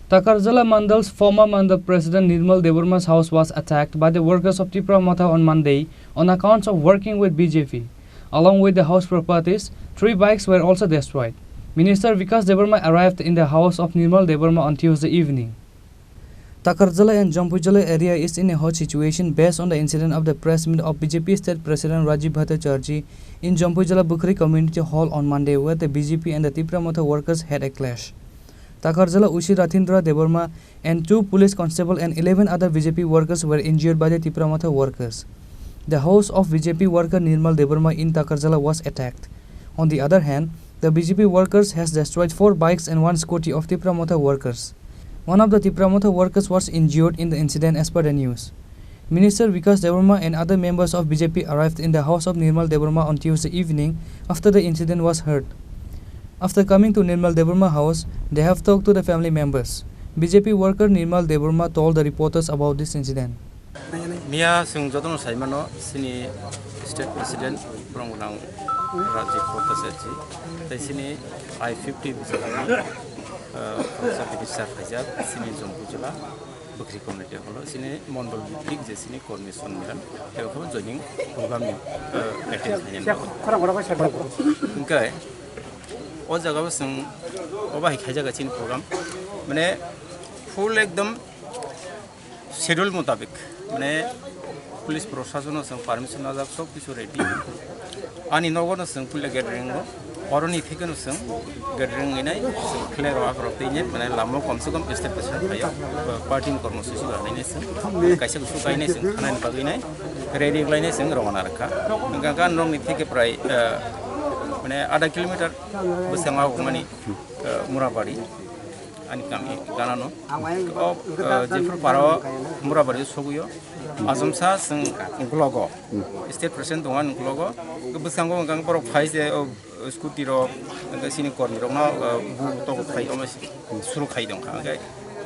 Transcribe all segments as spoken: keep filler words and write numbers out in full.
Takarjala Mandal's former Mandal President Nirmal Debbarma's house was attacked by the workers of Tipra Motha on Monday on accounts of working with B J P. Along with the house properties, three bikes were also destroyed. Minister Vikas Debbarma arrived in the house of Nirmal Debbarma on Tuesday evening. Takarjala and Jampuijala area is in a hot situation based on the incident of the press meet of B J P State President Rajiv Bhattacharjee in Jampuijala Bukhri Community Hall on Monday, where the B J P and the Tipra Motha workers had a clash. Takarjala O C Ratindra Debbarma and two police constable and eleven other B J P workers were injured by the Tipra Motha workers. The house of B J P worker Nirmal Debbarma in Takarjala was attacked. On the other hand, the B J P workers has destroyed four bikes and one scooty of Tipra Motha workers. One of the Tipra Motha workers was injured in the incident as per the news. Minister Vikas Debbarma and other members of B J P arrived in the house of Nirmal Debbarma on Tuesday evening after the incident was heard. After coming to Nirmal Debbarma house, they have talked to the family members. B J P worker Nirmal Debbarma told the reporters about this incident. Miya chwng jotono saimano, chini state president borok nang Rajiv Bhattacharjee, tei chini I fifty bijalani, ah, khoroksa bidirsa phaijak, chini Jampuijala Bukhri Community Hall-o, chini Mondol Bhittik je chini Kormi Sonmilan, tei okhorok joining program ni, ah, attend khainani. Hwnkhe o jaga o chwng obo hai khaijak chini program, mane full ekdom schedule mutabik, mane police proshasonno chwng permission najak, sob kichu ready. Ani nogo no chwng puila gate ring o, oroni theke no chwng gate ring inai, chwng flag rok akrok twi nai, mane lama o kom se kom state president phaio, party ni kormo sui sui rok nai nai chwng, kaisa kusu kai nai chwng, khanani bagwi nai, ready lai nai chwng rwna rwkha. Hwnkha hwnkha norok ni theke prai, eh, mane adha kilometer bwskango mani, eh, Murabari. Ani kami ganano. O, eh, jephru para o Murabari sogwi o. Asomsa chwng uklogo. State president tongo ani uklogo. Bwskango hwnkha borok phai se, o, scooty rok, hwnkhe chini kormi rokno, eh, bu tok khai, omo suru khai tongkha. Hwnkhe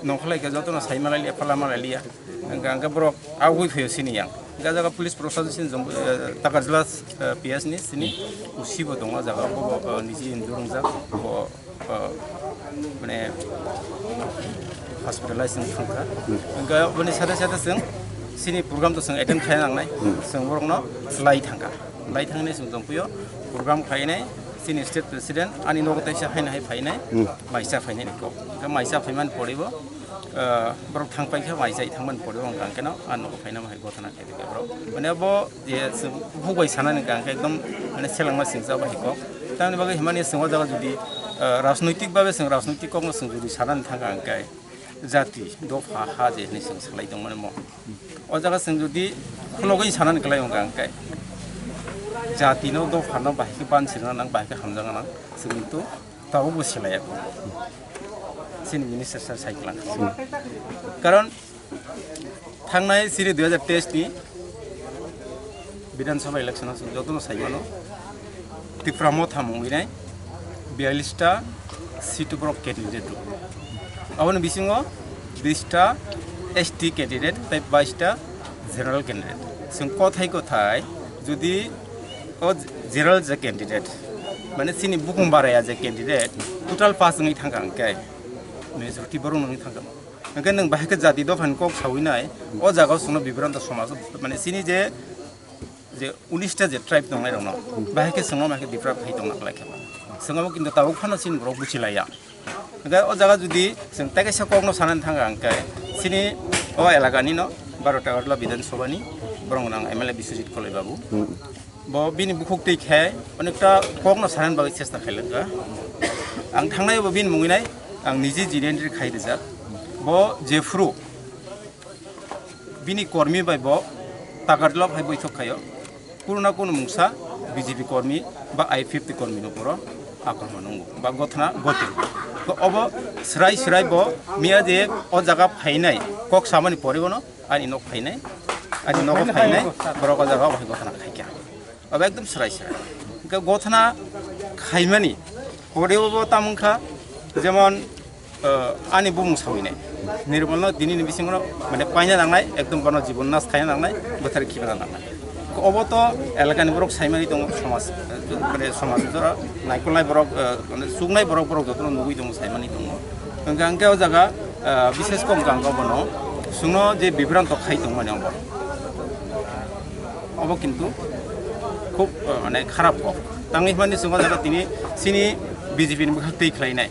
nongkhorlai khe jotono sai malai liya, phala malai liya. Hwnkhe, hwnkhe borok agwi phaio chini yang. Hwnkhe ah jaga police proshashan chini jom-, eh, Takarjala, eh, P S ni chini O C bo tongo ah jaga. Bo, bo, eh, niji injure wngjak. Bo, ah, mane hospitalize wng thangkha. Hwnkhe boni sade sade chwng chini program to chwng attend khaina nangnai. Chwng borokno lai thangkha. Lai thangni chwng tongphio program khainai chini state president ani nogo teisa haino hai phainai. Maisa phainai ni kok. Hwnkhe maisa phaimani poribo, ah, borok thang paikha maisa thangmani poribo hwnkha hwnkhe no ani nogo phaina hai gotana. Mane bo je chwng bukhuk bai sanani hwnkha hwnkhe ekdom mane selengma singcha bai kok. Tamoni bagwi himani chwng o jaga jodi, ah, rajnoitik babe chwng rajnoitik kokno chwng jodi sanani thangkha hwnkhe jati dopha ha je hinwi chwng salai tongmani mo. O jaga chwng jodi khulogwi sanani kwlai hwnkha hwnkhe jatino dophano bahai khe bansirna nang, bahai khe hamjakna nang, chwng to tabukbo silaiya. Chini minister sir sai kwlangkha. Karon thangnai chini dui hajar teis ni Bidhan Sabha election o chwng jotono sai mano, Tipra Motha mungwi nai biyallis ta seat borok candidate rok. Aboni bisingo bis ta S T candidate tei bais ta general candidate. Chwng kothai kothai jodi o general je candidate, mane chini bukhung baraya je candidate, total pass wngwi thangkha hwnkhe majority borok wngwi thangkha. Hwnkhe nwng bahai khe jati dophani kok sawi nai, o jaga o chwngno bibranto somaj, mane chini je, je unis ta je tribe tongnai rokno, bahai khe chwngno bahai khe deprive khai tongna kwlai khe ba. Chwngno kintu tabuk phano chini borok buchilaiya. Hwnkhe o jaga jodi chwng tei kaisa kokno sanani thangkha hwnkhe chini o elaka nino baro Takarjala Bidhan Sabha ni borok nang M L A Biswajit Koloi babu. Bo bini bukhuk twi khe onekta kokno sanani bagwi chesta khailangkha. Ang thangnai bo bini mungwi nai ang niji jini entry khai rijak. Bo jephru bini kormi bai bo Takarjala phai boithok khaio. Kunu na kunu mungsa B J P kormi ba I P F T kormi no poro akromon wngo ba gothna gotir. To obo srai srai bo miya je o jaga phainai kok samani pore bono ani nok phainai, ani nogo phainai, borok o jaga o hai gothna khaikha. Abo ekdom srai srai. Hwnkhe gothna khaimani pore bo tamo wngkha, jemon, eh, ani bumung sawinai. Nirmalno dinini bisingo mane paina nangnai, ekdom bono jibon nas khaina nangnai, bothar khibana nangnai. Obo to elakani borok saimani tongo, somaj, eh, mane somaj jora naikolnai borok, eh, mane chuknai borok, borok jotono nugui tongo, saimani tongo. Hwnkhe hwnkhe o jaga Ah, bises kok jang kok bono chwngno je bibranto khai tongmani obo, obo kintu khub, ah, mane kharap kok. Tangwi hwnmani chwngno jaga tini chini B J P ni bwkhak twi khlainai.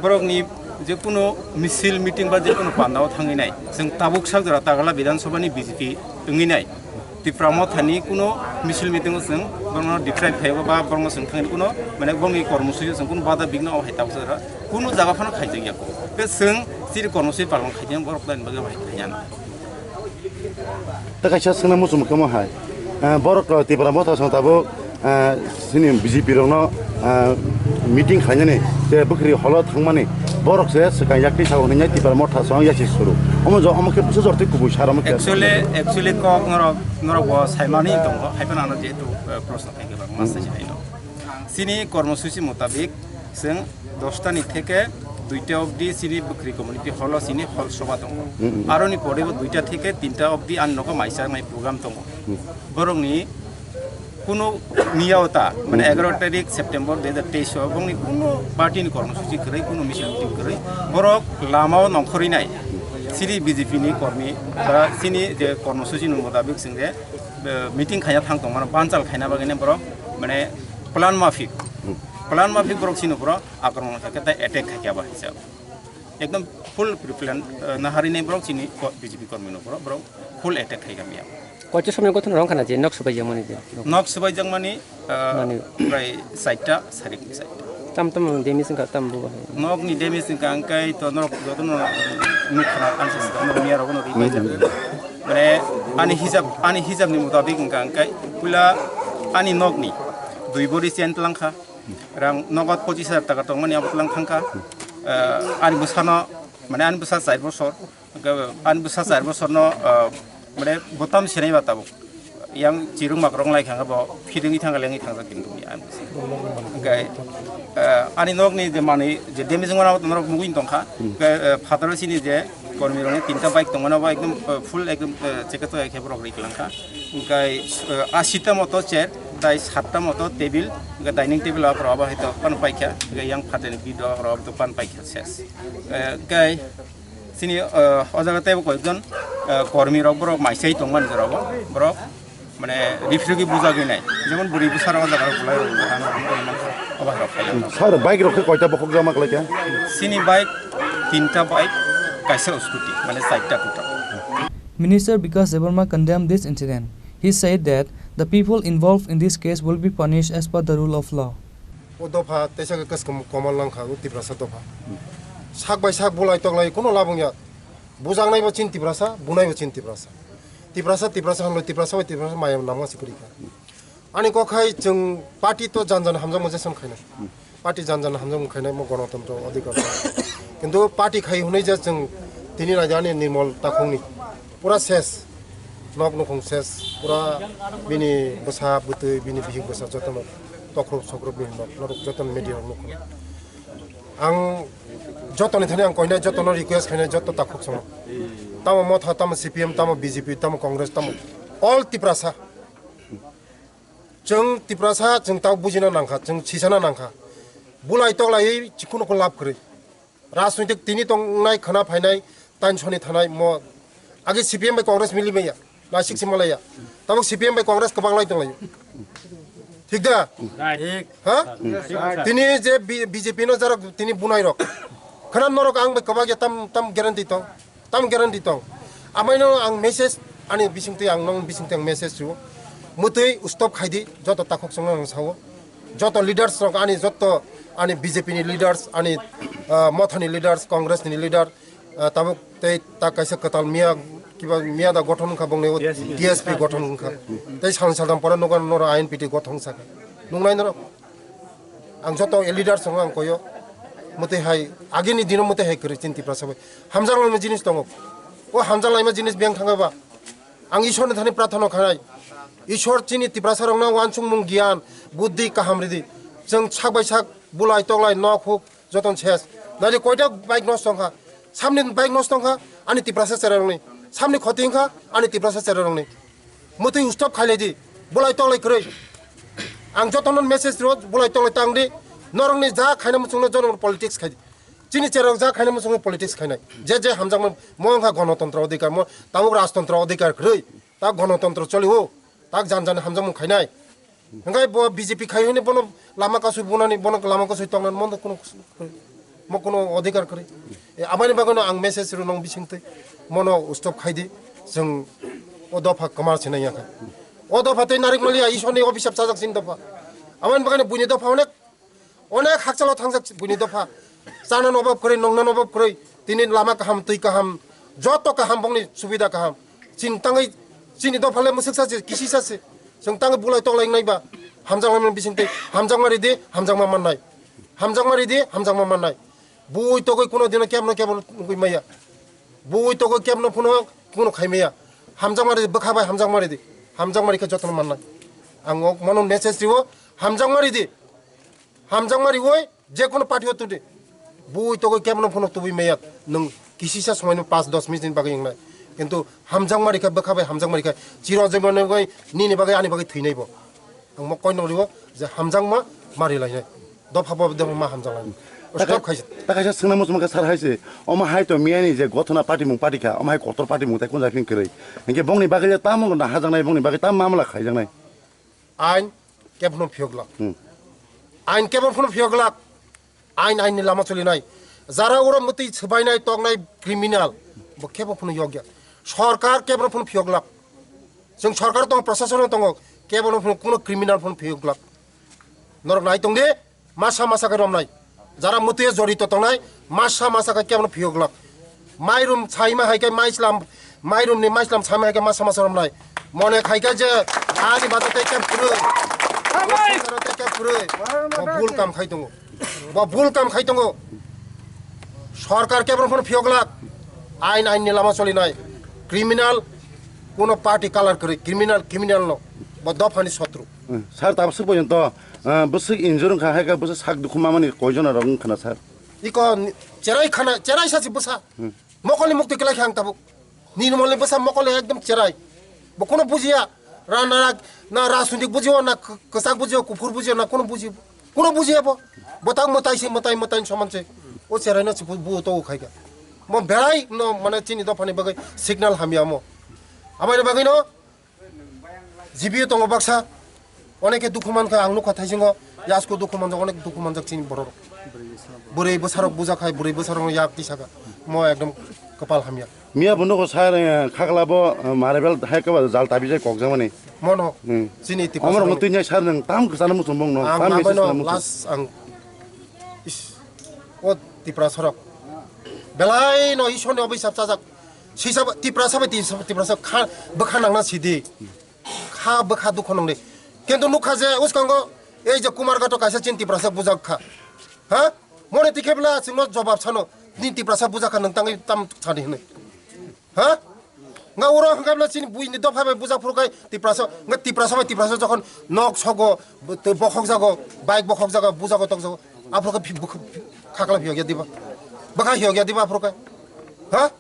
Borokni je kuno misil, meeting ba je kuno pandao thangwi nai. Chwng tabuk sak jora Tagala Bidhan Sabha ni B J P wngwi nai. Tipra Motha ni kuno misil, meeting o chwng borokno deprive khaio ba borokno chwng thangwi kuno, mane, borokni kormosuchi o chwng kuno bada bigno o hai tabuk sak jora kuno jaga phano khaijak ya. Tei chwng chiri kormosuchi palma khaijak borok tani bagwi hai khaijak. Tei kaisa swngna muchung kamo hai. Eh, borok, eh, Tipra Motha song tabuk, eh, chini B J P rokno, eh, meeting khlainani je bwkhri holo thangmani borok se swkang yak tisa hwnwi Tipra Motha song yasi suru. Omo jo, omo khe bwsa jortwi kubui sar omo khe. Actually, actually kok norok, norok bo saimani tongo, hai phano ano jehetu, eh, proshno khaikhe bang mas sai hai no. Chini kormosuchi motabik chwng dosta ni theke duita obdi chini bwkhri community hall o chini hall soba tongo. Mm, mm. Aroni pore bo duita theke tinta obdi ani nogo maisa nai program tongo. Mm. Borokni kuno miya ota, mane, mm, egaroh tarik September dui hajar teis o bongni kuno party ni kormosuchi kwrwi, kuno misil meeting kwrwi, borok lama o nongkhorwi nai. Chini B J P ni kormi ba chini je kormosuchi ni motabik chwng je, eh, meeting khaina thang tongmano, banchal khaina bagwi borok, mane, plan mafik, plan mafik borok chini borok akromon khaikhe tei attack khaikhe abo hai se. Ekdom full pre-plan, eh, naharwi nai borok chini ko-, B J P kormi no borok, borok full attack khai kami ya. Koito somoi gothon rong khana je nok subai jang mani je. Nok subai jang mani, eh, mani. Prai saita, sarik ni saita. Tam tam damage wngkha tam bo. Nok ni damage wngkha angkai to norok joto no nuk khana answer wngkha, norok miya rok no ri bai jak. Mane ani hijab, ani hijab ni mutabik wngkha angkai pula ani nok ni dui bori chen tlang kha. Rang nogod pochis hajar taka tongmani abo tlang thangkha. Eh, ani bwsano, mane ani bwsa char bosor, hwnkhe ani bwsa char bosorno, eh, mane botam senai ba tabuk. Yang chirung makrong lai khangkhe bo phidingwi thangkha lengwi thangjak kintu ani bwsa. Hwnkhe, eh, ani nokni je manwi je damage wngmano abo norok nugwi tongkha. Hwnkhe, eh, phataro chini je kormi rokni tinta bike tongmani abo ekdom, eh, full ekdom, eh, chekhe to ekhe borok ri kwlangkha. Hwnkhe, eh, asita moto chair, tai satta moto table, hwnkhe dining table aborok abo hai to pan paikha, hwnkhe yang phatani bido aborok abo to pan paikha ses. Eh, hwnkhe chini, eh, o jaga teibo koyekjon, eh, kormi rok borok maisai tongmani jorabo borok mane rifrigwi bujagwi nai, jemon bwrwi bwsarok o jaga rok bolai rok abo hai rok phai. Sir, bike rok khe koita bokhok jama khlaikha? Chini bike tinta bike, kaisa scooty, mane chaita total. Minister Bikash Debbarma condemned this incident. He said that the people involved in this case will be punished as per the rule of law. O dopha teisa khe kwchwng komal nang kha, o Tiprasa dopha. Sak bai sak bulai toklai kuno labung ya. Bujaknai bo chin Tiprasa, bunai bo chin Tiprasa. Tiprasa, Tiprasa hamlai, Tiprasa bai Tiprasa maya namung se kwrwi kha. Ani kok hai chwng party to jan jan hamjakma jesam khainai. Party jan jan hamjakma khainai mo gonotantro adhikar. Kintu party khai hwnwi je chwng tini raida ani Nirmal Takhungni pura ses. Nok nukhung ses. Pura bini bwsa bwtwi, bini bihik bwsa jotono tokhrup sokhrup bini nok norok jotono media rok nukho. Ang jotoni thani ang koinai jotono request khainai joto takhuk songo. Tamo Motha, tamo C P M, tamo B J P, tamo Congress, tamo all Tiprasa. Chwng Tiprasa, chwng tao bujina nangkha, chwng sisana nangkha. Bulai toklaiwi chikunu khe lab kwrwi. Rajnoitik tini tongnai khwna phainai, tansoni thanai mo. Age C P M bai Congress mili maya, nasik si malaya. Tabuk C P M bai Congress kwbang lai tonglaio. Thik da? Thik. Ha? Thik. Tini je B-, B J P no jarok tini bunai rok. Khwna norok ang bai kwbang ya tam, tam guarantee tong. Tam guarantee tong. Amaino ang message ani bisingtwi ang nong bisingtwi ang message rwo. Mwtwi stop khaidi joto takhuk chwngno ang sao. Joto leaders rok ani joto ani B J P ni leaders ani, ah, Motha ni leaders, Congress ni leader, ah, tabuk tei ta kaisa kwtal miya kiba miya da gothon wngkha bongni D S P gothon wngkha. Tei sal sal dam pora nogo noro I N P T gothon wngkha. Nungnai norok. Ang joto leaders rok ang koyo. Mwtwi hai agini dino mwtwi hai kwrwi chin Tiprasa bai. Hamjak laima jinis tongo. O hamjak laima jinis beng thangkha ba. Ang Ishwar ni thani prathana khanai. Ishwar chini Tiprasa rokno wansukmung giyan, buddhi kaham ridi. Chwng sak bai sak bulai toklai nok huk joton ses. Nari koita bike nosto wngkha. Samni bike nosto wngkha ani Tiprasa chera rokni. Samni khoti wngkha ani Tiprasa chera rokni. Mwtwi stop khailai di. Bulai toklai kwrwi. Ang jotono message rwo bulai toklai tang di. Norokni ja khaina muchungno jono politics khai di. Chini cherok ja khaina muchungo politics khainai. Je je hamjakma mo wngkha gonotontro odhikar, mo tabuk rajtontro odhikar kwrwi. Ta gonotontro choli o. Tak jan jan hamjakmung khainai. Hingkai bo B J P khai hwnwi bono lama kasui bunani, bono lama kasui tongnani, mono kuno, mo kuno odhikar kwrwi. E, abani bagwino ang message rwnong bisingtwi. Mono stop khaidi, chwng o dopha kwmar sinai yakha. O dopha tei narik maliya Ishwarni obhisap chajak chini dopha. Abani bagwino buini dopha onek Onek hakchalo thangjak buini dopha. Chana no obab kwrwi, nongna no obab kwrwi. Tini lama kaham, twi kaham, joto kaham, bongni subida kaham. Chini tangwi, chini dopha le mwswk sa se, kisi sa se. Chwng tangwi bulai toklai wngnai ba. Hamjakma mani bisingtwi, hamjakma ridi, hamjakma mannai. Hamjakma ridi, hamjakma mannai. Bui togwi kuno dino kebno kebno nugwi maya. Bui togwi kebno phuno kuno khai maya. Hamjakma ridi, bwkha bai hamjakma ridi. Hamjakma rikhe jotono mannai. Ang o mono message rio, hamjakma ridi. Hamjakma riwi je kono party o tudi. Bui togwi kebno phano tubui maya nwng kisisa somaino panch dos minute ni bagwi wngnai. Kintu hamjakma rikha bwkha bai hamjakma rikha chiro jemon bai nini bagwi ani bagwi thwinai bo. Ang mo koino riwo je hamjakma mari lainai. Dopha bo dopha ma hamjak lainai. Stop khaisa. Ta kaisa swngna muchung kha sar hai se. Omo hai to miyani je gothona party mung party kha. Omo hai kotor party mung tai kun japhing kwrwi. Hinkhe bongni bagwi tamo na hajaknai bongni bagwi tam mamla khaijaknai. Ain kebono phiyok glak. Hmm. Ain kebono phiyok glak. Ain ain ni lama cholinai. Jara uro mutwi swbainai toknai criminal. Bo kebo phano yokya. Sorkar kebono phano phiyok glak. Chwng sorkar tongo, prosason tongo. Kebono phano kuno criminal phano phiyok glak. Norok nai tongdi. Masa masa khe romnai. Jara mutwi jorito tongnai, masa masa khe kebono phiyok glak. Mairum saima hai khe maislam, mairum ni maislam saima hai khe masa masa romnai. Mone khai khe je ani bata tei kep kwrwi. Tei kep kwrwi. Bo bul kam khai tongo. Bo bul kam khai tongo. Sorkar kebono phano phiyok glak. Ain ain ni lama cholinai. Criminal kuno party color kwrwi. Criminal, criminal no. Bo dophani sotru. Hmm. Sir, tabuk swk pojonto, ah, bwswk injure wngkha, hai khe bwswk sak dukhu mamani koijon rok wngkha na, sir? Iko ni-, cherai khana, cherai sachi bwsa. Hmm. Mokolni mukti kwlai khe ang tabuk. Nini molni bwsa mokol ekdom cherai. Bo kuno bujiya. Ra, na, na rajnitik bujiyo, na k-, kwchak bujiyo, kuphur bujiyo, na kuno bujiyo. Kuno bujiya bo. Bo tak mwtai se, mwtai, mwtai soman se. O cherai no se bu, bu to khai kha. Mo berai no mane chini dophani bagwi signal hamya mo. Aboni bagwi no G B O tongo baksa, onek khe dukhu mankha, ang nukha thaisingo, yasko dukhu manjak, onek dukhu manjak chini borok. Bwrwi bwsarok buja khai, bwrwi bwsarok yak tisa kha, mo ekdom kwpal hamya. Miya bo nugo sir, eh, khakla bo, eh, marble hai khe ba jal tabi jai kok jangmani. Mono, hmm. Chini Tiprasa omorok no twi nyai sir nwng tam kwchana muchung bong no, ang tam message nabaino sana muchung. Last ang, is, o Tiprasarok. Belai no Ishwar ni obisap chajak. Sisa ba, Tiprasa bai Tiprasa, Tiprasa kha, bwkha nangna sidi. Kha bwkha dukho nangdi. Kintu nukha je uskango ei je Kumarghato kaisa chin Tiprasa bujak kha. Ha? Mone tikhe bla chwngno jobab sano. Ni Tiprasa bujak kha nwng tangwi tam sadi hwnwi. Ha? Nga uro hwnkha bla chini buini dopha bai bujak phuru kai Tiprasa, nga Tiprasa bai Tiprasa jokhon nok sogo, tei bokhok jago, bike bokhok jago, bujago tokjago. Aphuru khe phi-, bukh-, khakla phiyok ya diba? Bwkha phiyok ya diba aphuru khe? Ha?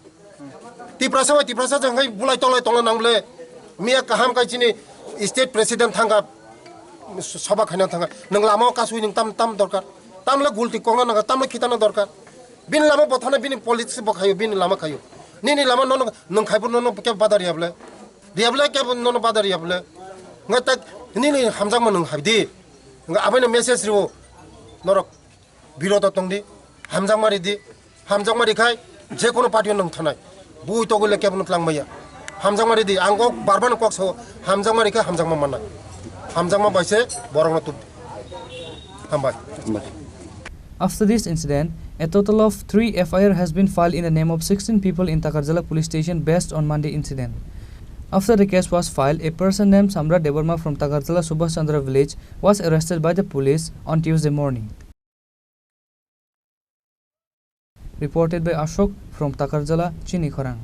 Tiprasa bai Tiprasa jang hai bulai tolai tolai nang bole. Miya kaham kai chini state president thangka soba khaina thangka. Nang lama o kasui nang tam tam dorkar. Tam le gulti kongna nang tam le khitana dorkar. Bini lama bothana bini politics bo khayo bini lama khayo. Nini lama nono nang khai bo nono kya badar ya bole. Riya bole kya nono badar ya bole. Nga tak nini hamjak ma nang hai di. Nga abai no message riwo. Norok. Birodo tongdi, hamjakma ridi, hamjakma rikhai, je kono party o nwng thanai, bui togwi le kebono twlang maya. Hamjakma ridi, ang kok barban kok sao, hamjakma rikhai, hamjakma mannai. Hamjakma bai se borokno tubdi. Hambai. Hambai. After this incident, a total of three F I R has been filed in the name of sixteen people in Takarjala police station based on Monday incident. After the case was filed, a person named Samrat Debbarma from Takarjala Subhash Chandra village was arrested by the police on Tuesday morning. Reported by Ashok from Takarjala, Chini Khorang.